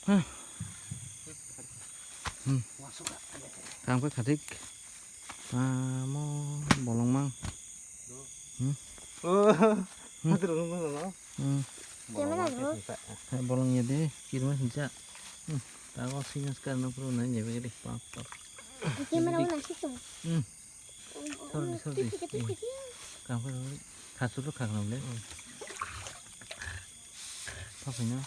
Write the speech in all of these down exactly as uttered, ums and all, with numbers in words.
Hmm. Kang khe khatik. Amo bolong mang. Hmm. Hmm. Hai, bolong ya de, kirma sincha. Hmm. Tago singas karna pro nai nebe gede. Pak, pak. Camera wala sisung. Hmm. Sorry, sorry. Kang khe sorry. Thasu to khakna le. Pak no.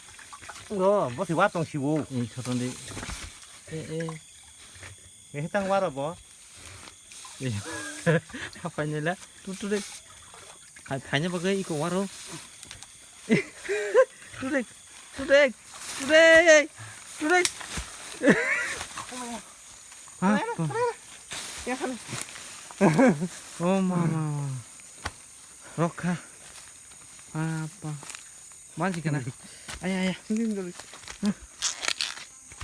Ngo, bo si wa tong si wo. Eh, choton de. Eh, eh. Eh, tang wa ro bo. Eh. Apa ni la? Tu, tu de. Hai, hai ni bagai iko wa ro. Tudek, tudek, tudek, tudek. Apa? Oh, mama. Rokha. Apa? Mansi kana? Aya, aya.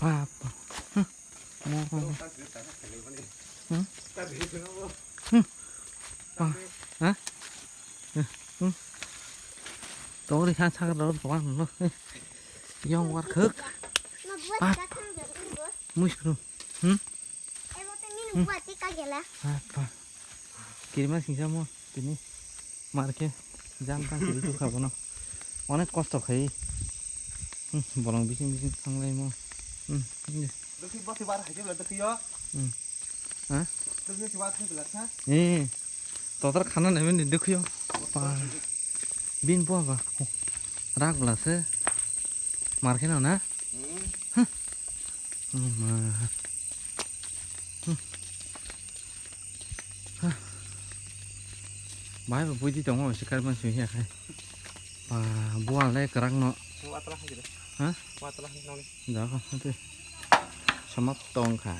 Apa? Mo, mo, mo. Hmm? Hmm. Pa, ha? Eh, hmm. Tori kha sakra ro, ro, ro. Eh. Yong war khuk. Pa. Mushkru. Hmm? Apa? Kirma singsa mo tini. Mar khe jang tang kiri tu khabo no. Onek kosto khai. Hmm, bolong bising bising thanglai mo. Hmm, ini. Dukhi bosi bar hai jebla dukhi yo. Hmm. Ha? Dukhi si bar hai bela kha. Eh. Totar khana nai mani dukhi yo. Pa. Bin po ba. Rak bla se. Mar khe no na. Hmm. Huh. Oh ma. Hmm. Hah. Bai ba buidi tongo, sikar man sui ya khai. Ba, bual le kerak no. Watla hai jere. Hah? Watla hai noni. Jago, nanti. Sama tong kha.